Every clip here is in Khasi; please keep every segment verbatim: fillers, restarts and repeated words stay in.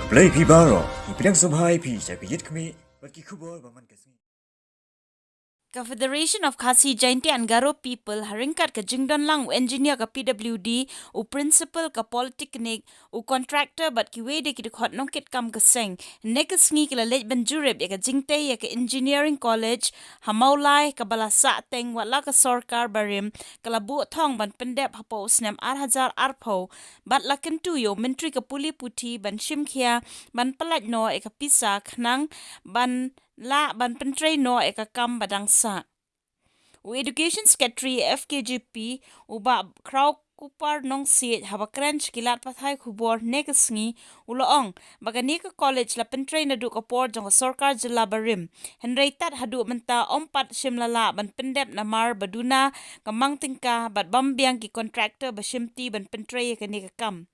Blei phi baroh, ngi pdiang sngewbha ïa phi sha ka Ïit Khmih bad ki khubor ba man ka sngi. Ka Federation of Khasi Jaintia and Garo People, ha ryngkat ka jingdon lang u engineer ka P W D, u principal ka polytechnic, u contractor bad kiwei de ki dkhot nongkitkam ka seng, hynne ka sngi ki la leit ban jurip ïa ka jingtei ïa ka engineering college ha Mawlai, kaba la sah teng wat la ka sorkar barim ka la buh thong ban pyndep hapoh u snem ar hajar arphew, bad la kyntu ïa u Myntri ka Pule Puthi ban shim khia ban pyllait noh ïa ka pisa khnang ban lah ban pyntrei noh ïa ka kam ba dang sah. U Education Secretary F K J P, u Bah Khrawkupar Nongsiej, haba kren sha ki lad pathai khubor hynne ka sngi, u la ong ba kane ka college la pyntrei naduh ka por jong ka sorkar jylla barim, hynrei tad haduh mynta ym pat shym la lah ban pyndep namar ba duna ka mang tyngka bad bym biang ki contractor ba shimti ban pyntrei ïa kane ka kam.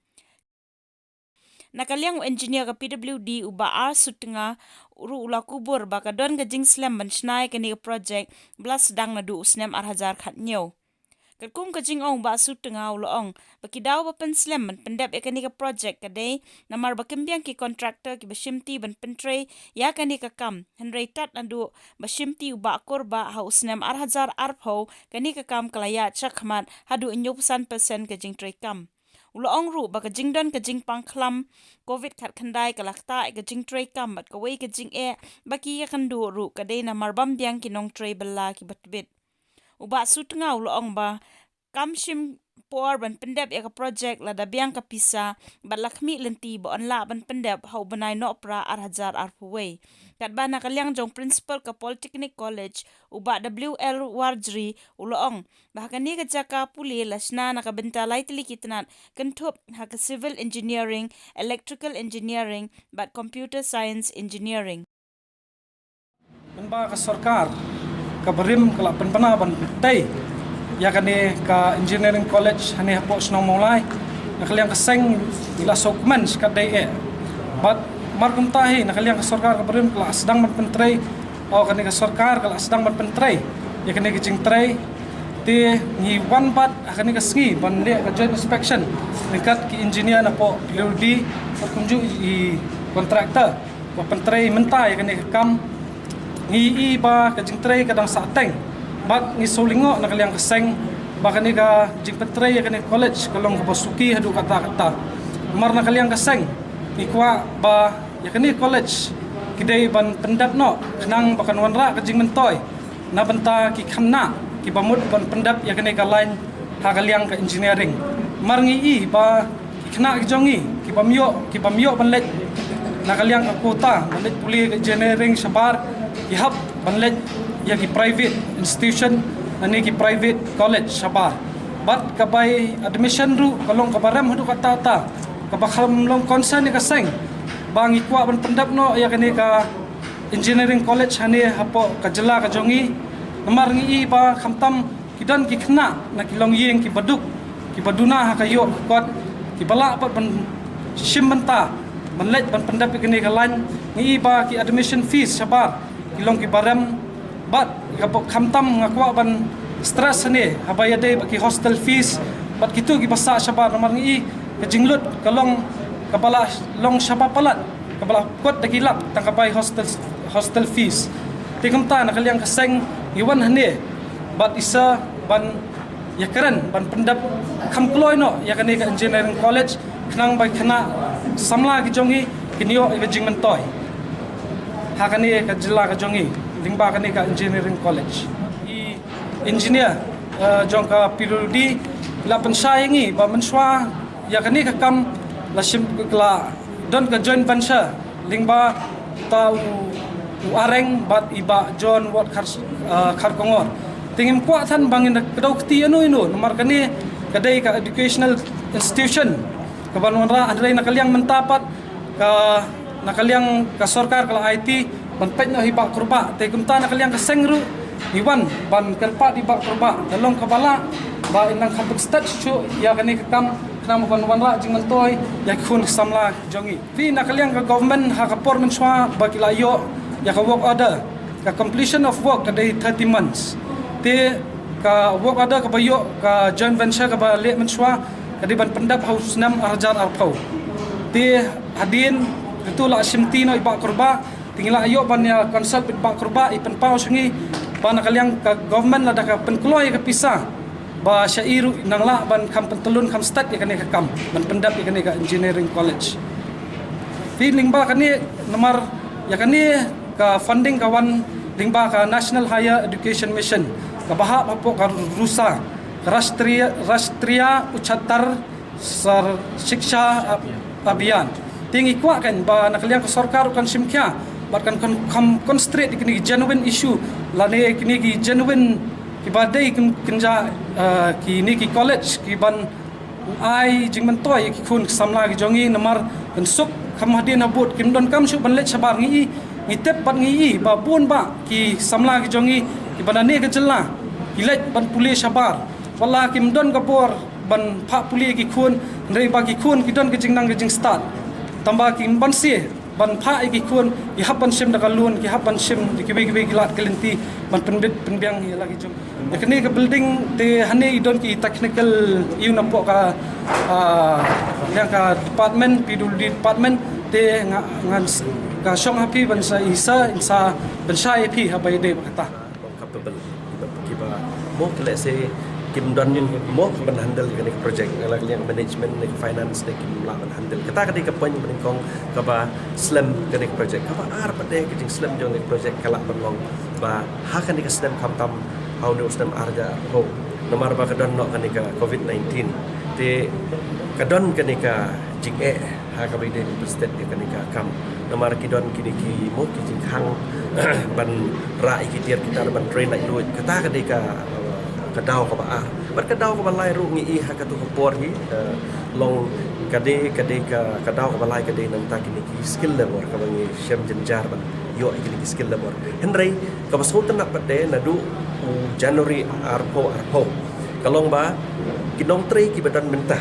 Na ka liang u engineer ka P W D, u Bah R Sutnga, ruh u la kubur ba ka don ka jingslem ban shna ïa kane ka project ba la sdang naduh u snem ar hajar khathynñiew. Katkum ka jingong u Bah Sutnga, u la ong ba ki daw ba pynslem ban pyndep ïa kane ka project ka dei namar ba kim biang ki contractor kiba shimti ban pyntrei ïa kane ka kam, hynrei tad naduh ba shimti u Bah Kurbah ha u snem ar hajar arphew, kane ka kam ka la ïaid shakhmat haduh hynñiewphew san percent ka jingtrei kam. U la ong ruh ba ka jingdon ka jingpang khlam covid khatkhyndai ka la ktah ïa ka jingtrei kam bad kawei ka jingeh ba ki ïakynduh ruh ka dei namar bym biang ki nongtrei bylla kiba tbit. U Bah Sutnga u la ong ba kam shim por ban pyndep ïa ka project lada biang ka pisa bad la khmih lynti ba yn lah ban pyndep ha u bnai Nohprah ar hajar arphew wei. Katba na ka liang jong principal ka Polytechnic College, u Bah W L Warjri, u la ong ba ha kane ka jaka pule la shna na ka bynta lai tylli ki tnat, kynthup ha ka civil engineering, electrical engineering bad computer science engineering. Mynba ka sorkar ka barim ka la pynbna ban tei ïa kane ka engineering college hangne hapoh shnong Mawlai, na ka liang ka seng ngi la sngewkmen shikatdei eh. Bad mar kumta hi na ka liang ka sorkar ka barim ka la sdang ban pyntrei, o kane ka sorkar ka la sdang ban pyntrei ïa kane ka jingtrei. Te ngi wan pat ha kane ka sngi ban leh ka joint inspection ryngkat ki engineer napoh P W D bad kumjuh i contractor ba pyntrei mynta ïa kane ka kam. Ngi i ba ka jingtrei ka dang sah teng bad ngi sngewlyngngoh na ka liang ka seng ba kane ka jingpyntrei ïa kane ka college ka long kaba suki haduh katta katta. Namar na ka liang ka seng ngi kwah ba ïa kane ka college ki dei ban pyndep noh khnang ba kan wanrah ka jingmyntoi na bynta ki khynnah kiba mut ban pyndep ïa kane ka line ha ka liang ka engineering. Namar ngi i ba ki khynnah ki jong ngi ki bym ïoh, ki bym ïoh ban leit na ka liang ka quota ban leit pule ka engineering shabar, ki hap ban leit ïa ki private institution lane ki private college shabar. Bad ka bai admission ruh ka long kaba rem haduh katta katta, kaba kham long concern ïa ka seng ba ngi kwah ban pyndep noh ïa kane ka engineering college hangne hapoh ka jylla ka jong ngi. Namar ngi i ba khamtam ki don ki khynnah na ki longïing kiba duk, kiba duna ha ka ïoh ka kot, kiba lah pat ban shim bynta ban leit ban pyndep ïa kane ka line. Ngi i ba ki admission fees shabar ki long kiba rem bad kaba khamtam nga kwah ban stress hangne haba ïadei bad ki hostel fees bad kito kiba sah shabar. Namar ngi i ka jinglut ka long kaba la long shabar palat, kaba la kot da ki lak tang ka bai hostel, hostel fees. Te kumta na ka liang ka seng ngi wan hangne bad isa ban ïakren ban pyndep kham kloi noh ïa kane ka engineering college khnang ba ki khynnah samla ki jong ngi kin ïoh ïa ka jingmyntoi ha kane ka jylla ka jong ngi lyngba kane ka engineering college. I engineer, eh, jong ka P W D la pynshai ïa ngi ba mynshuwa ïa kane ka kam la shim, la don ka joint venture lyngba uta u, u Areng bad i Bah John Ward Khar, eh, Kharkongor. Te ngim kwah than ba ngin kdew kti ïano ïano namar kane ka dei ka educational institution kaban wanrah, hynrei na ka liang mynta pat ka, na ka liang ka sorkar ka la aiti ban peit noh ïa i Bah Kurbah. Te kumta na ka liang ka seng ruh ngi wan ban kyrpad ïa i Bah Kurbah da long kaba lah ba in nang kham pynstet shuh ïa kane ka kam khnang ban wanrah jingmyntoi ïa ki khun ki samla jong ngi. Te na ka liang ka government ha ka por mynshuwa ba ki la ïoh ïa ka work order, ka completion of work ka dei thirty months. Te ka work order kaba ïoh ka joint venture kaba leh mynshuwa ka dei ban pyndep ha u snem ar hajar arphew. Te hadien Katu la shimti noh i Bah Kurbah, te ngi la ïoh ban ïa consult bad Bah Kurbah, i pynpaw sha ngi ba na ka liang ka government lada ka pynkloi ka pisa ba sha i ruh nang lah ban kham pyntyllun kham stad ïa kane ka kam ban pyndep ïa kane ka engineering college. Te lyngba kane namar ïa kane ka funding ka wan lyngba ka National Higher Education Mission kaba hap hapoh ka RUSA, ka Rashtriya, Rashtriya Uchattar Sar Shiksha Ab- Abhiyan. Te ngi kwah kan ba na ka liang ka sorkar kan shim khia bad kan kan kham concentrate kine ki genuine issue lane kine ki genuine kiba dei kin kin ja, uh, kine ki college kiban ai jingmyntoi ki khun ki samla ki jong ngi namar kan suk kham hadien habud kim don kam shuh ban leit shabar ngi i ngi tip bad ngi i ba bun ba ki samla ki jong ngi kiba na ne ka jylla ki leit ban pule shabar. Wat la kim don ka bor ban phah pule ki khun, hynrei ba ki khun ki don ka jingnang ka jingstad. Tangba kim banse ban phah ïa ki khun, ki hap ban shim da ka loan, ki hap ban shim da kiwei kiwei ki lad ki lynti ban pynbit pynbiang ïa la ki jong. Ïa kane ka building te hangne i don ki technical, ïa u napoh ka, ah, ïa ka department, P W D department, te nga ngan s- ka shong ha phi ban sa i sa in sa ban sa ïa phi haba ïadei bad kata. Long capable kiba, kiba mo ki lehse kim don mo ban handle kane ka project, la ka liang management ne ka finance ne kim lah ban handle. Kata ka dei ka point ba nyngkong kaba slem kane ka project. Kaba ar pat de ka jingslem jong kane ka project ka lah ban long ba ha kane ka snem khamtam ha une u snem ar hajar arphew namar ba ka don noh kane ka covid nineteen. Te ka don kane ka jingeh ha kaba ïadei bad pynstad ïa kane ka kam. Namar ki don kine ki mo ki jingkhang ban rah ïa ki tiar ki tar ban trei laitluid. Kata ka dei ka, ka daw kaba ar. Bad ka daw kaba lai ruh ngi i ha katu ka por hi, eh, long ka dei, ka dei ka, ka daw kaba lai ka dei na bynta kine ki skilled labour kaba ngi shem jynjar ban ïoh ïa kine ki skilled labour. Hynrei kaba sngewtynnat pat de naduh u January arphew arphew ka long ba ki nongtrei kiba don mynta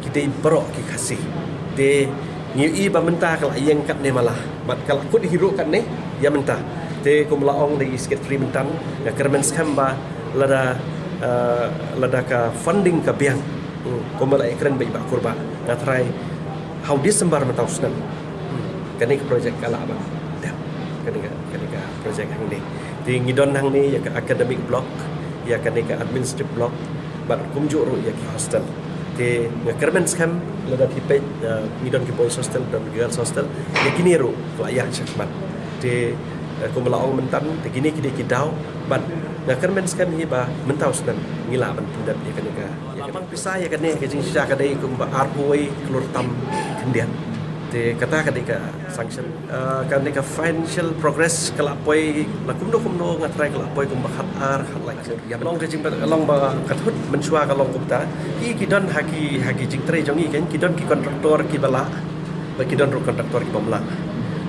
ki dei baroh ki Khasi. Te ngi ïohi ba mynta ka la ïeng katne mala bad ka la kut hi ruh katne ïa mynta. Te kum la ong da i secretary mynta nga kyrmen skhem ba lada, eh, lada ka funding ka biang, hmm, kum ba la ïakren bad i Bah Kurbah, nga tharai ha u December mynta u snem, hmm, kane ka project ka lah ban dep, kane ka, kane ka project hangne. Te ngi don hangne ïa ka academic block, ïa kane ka administrative block bad kumjuh ruh ïa ki hostel. Te nga kyrmen skhem lada phi peit, eh, ngi don ki boys hostel, don ki girls hostel, ïa kine ruh ka la ïaid shakhmat. Te, eh, kum ba la ong mynta te kine ki dei ki daw bad nga kyrmen skhem hi ba mynta u snem ngi lah ban pyndep ïa kane ka. La mang pisa ïa kane ka jingshisha ka dei kumba arphew wei klur tam khyndiat. Te kata ka dei ka sanction. Ah, kane ka financial progress ka la poi la kumno kumno nga tharai ka la poi kumba khat ar khat lai. Long ka jing long ba ka thut mynshuwa ka long kumta. Ki ki don ha ki, ha ki jingtrei jong ngi kan ki don ki contractor kiba lah. Ba ki don ruh contractor kibym lah.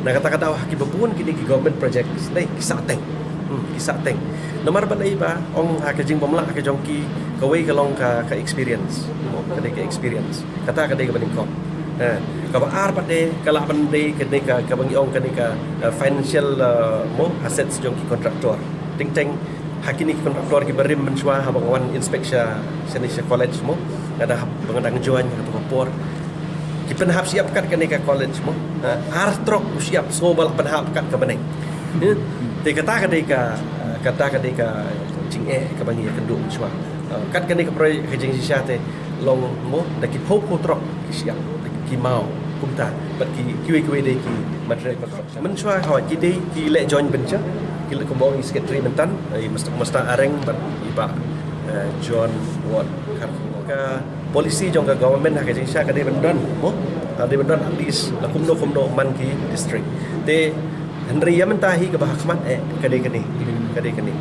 Na kata ka daw ha kiba bun kine ki government project dei ki sah teng. Hmm, ki sah teng. Namar balei ba ong ha ka jingbym lah ka jong ki kawei ka long ka, ka experience. Ka dei ka experience. Kata ka dei kaba nyngkong. Eh, kaba ar pat de ka lah ban dei ka dei ka, kaba ngi ong ka dei ka, eh, financial, eh, mo assets jong ki contractor. Teng teng ha kine ki contractor kiba rim mynshuwa haba nga wan inspect sha, shane sha college mo. Nga da hap, ba nga dang join ha katu ka por. Ki pynhap shyiap kat kane ka college mo. Eh, ar trok u shyiap sngew ba la pynhap kat ka bneng. Eh, te kata ka dei ka, kata ka dei ka jingeh kaba ngi ïakynduh mynshuwa. Eh, kat kane ka project ka jingshisha te long mo da ki phew phew trok ki shyiap, ki maw kumta bad ki kiwei kiwei de ki material construction. Mynshuwa hawai ki dei ki leh joint venture, ki leh kumba ong i secretary mynta, i Mister, Mister Areng bad i Bah, eh, John Ward Kharkongor. Ka policy jong ka government ha ka jingshisha ka dei ban don mo, ka dei ban don at least la kumno kumno man ki district. Te hynrei ïa mynta hi kaba ha khmat eh ka dei kane, ka dei kane.